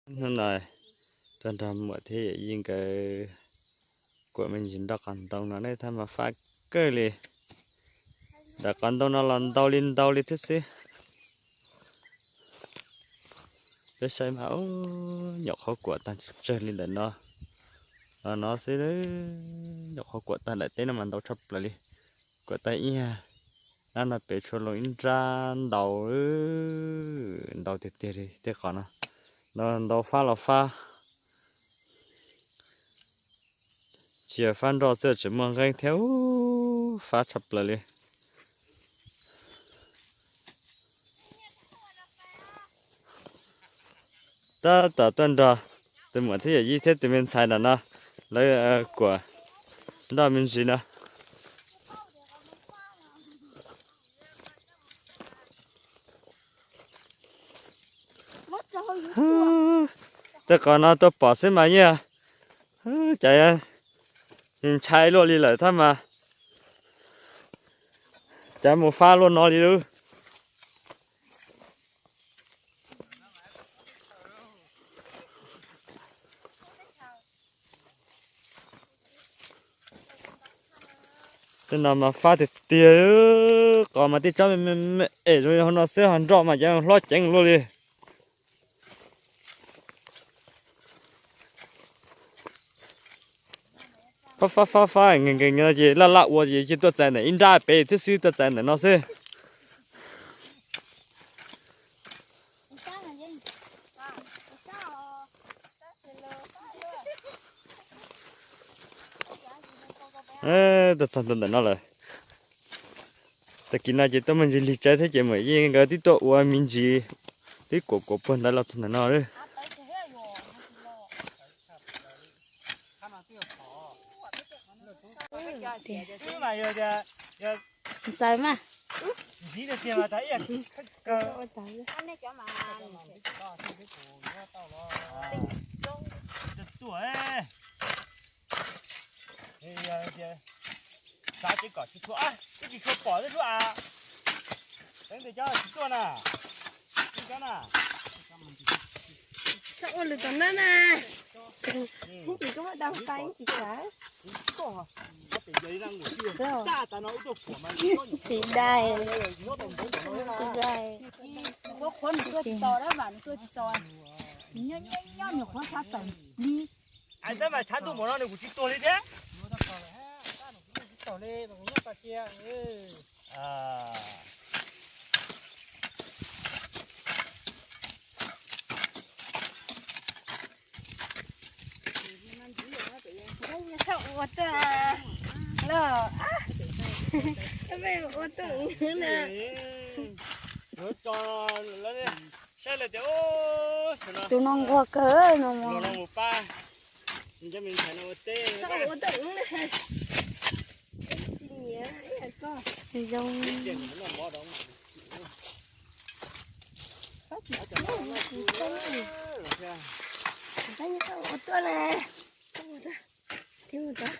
Hnub no tuaj nrog muam thiab yawm yij nkawd kuam me ntsis nroj qos ntoo no ne, thaj mas fab kawg li. Ntawm qos ntoo no los ntau li ntau li thiab xwb. Peb saib mas, nyuam qhuav kuam tag tsawg li ntawm no. Los no xwb, nyuam qhuav kuam tag daim teb no mas ntau tshaj plaws li. Kuam tag ib yam, nab no pem tshuav los ib nrab ntau, ntau tiag tiag li tej qos no. Ntau, ntau fab los fab. Tsis yog fab nroj xwb, tseem muaj nqeeb thiab, fab tshaj plaws li. Tab tom tuaj nrog tus muam thiab yawm yij thiab tus me ntxhais nram no, lawv kuam nroj me ntsis no. Tej qos no tuaj pom xwb mas yeej cas ntshai luaj li lawm thiab mas, cas mus fab luaj no li lub. Tej no mas fab tiag tiag, qos mas tib tsob me me es zoo li hauv no xwb, ho nroj mas cas hlob ceev luaj li. Fab fab fab fab nkees nkees no ces laj laj ua ces cia tuaj txais ntawm ib nrab pem thiab xwb, tuaj txais ntawm no xwb. Tuaj txog ntua ntawm no lawm. Tag kis no ces tuaj muaj ntsis lig tsaib thiab ces muam yij nkawd twb tuaj ua me ntsis, twb kuam kuam puag ntawd los txog ntawm no lawm. Ntxaws mas. Xav tsis kom tsis tshua, twb tsis tshua pom xwb a. Teev tes cov tsis tuaj na. Cov na. Ua lwm tom no na. Tsis dai. Tsis dai. Qhuav qhuav nws tuaj tsis tos dab vam nws tuaj tsis tos. Nyob nyob nyob nws qhuav xav tawm li. Ais tab mas tshav ntuj npaum no nws kuj tsis tuag li thiab. Ua tuaj los, ua tuaj na. Saib lawm tias tus no nquag kawg no mus pab cov me ntxhais no ua teb. Ua tuaj na. Tsis nyiam ib yam koj. Zoo. Ua tuaj na. Thiab mus tod.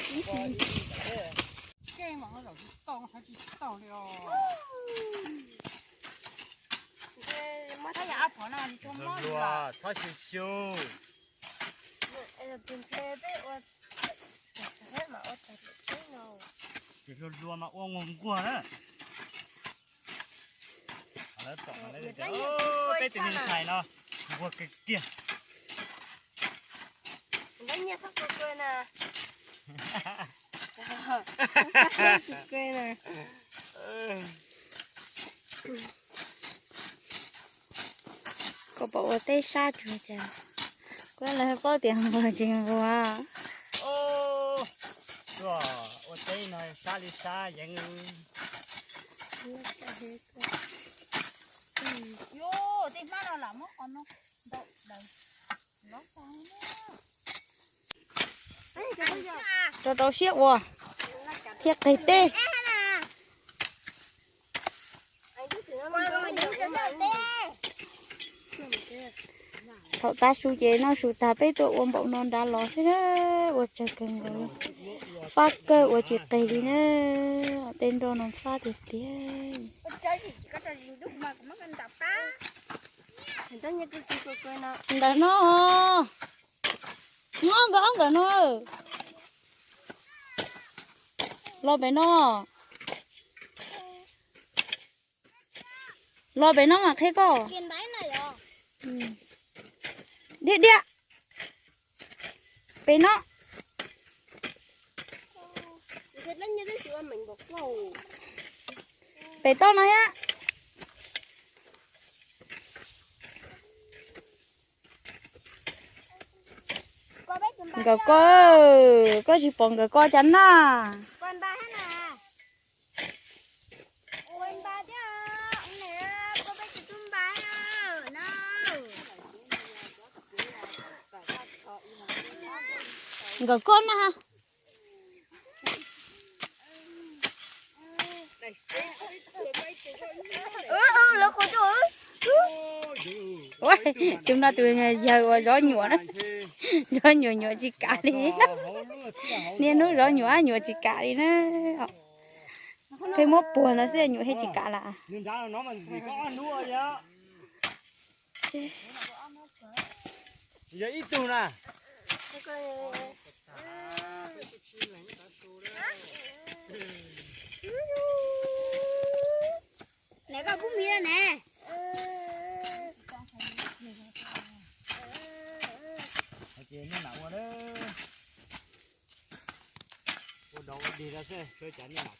Ib sim. Kej mas zaum tsis tau, hais tsis tau li os. Txhob xyu xyu. Ces hluas hluas mas ua nquag nquag na. Peb tus me ntxhais no nquag kiag kiag. Koj pom ua teb sab tsuag cas, kuv lawv paub tias nquag tsis nquag. Ua teb no sab li sab yeev. Yuav tej hmab no lam muab qos no ntau daws. Rau rau siab ua thiab qig teb. Thaum tav su ces noj su tag peb tuaj ua npaum no nrad los thiab, ua tsawg kawg nkaus li. Fab kawg ua tsis qig li na, tej nroj no fab tiag tiag. Ntawm no, nyob nkawd ob nkawm no. Los pem no, los pem no mas qhia koj. Dhia dhia pem no, pem toj no thiab. Nkawd ko, koj tsis pom nkawd ko cas na. Nkawd ko na. Tus no tus yawg uas zov nyuam na, zov nyuam nyuam tsis kam li. Niaj hnub zov nyuam nyuam tsis kam li na. Pheej muab puag no xwb nyuam thiaj tsis kam lawm. Yog ib tug na. Neb koj pub miv ne. Ces nej mam ua, ua dog ua dig rau xwb, sawv cav nej mam.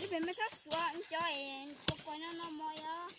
Ib pem mej sab xuav cov es kua kua no no mo yog.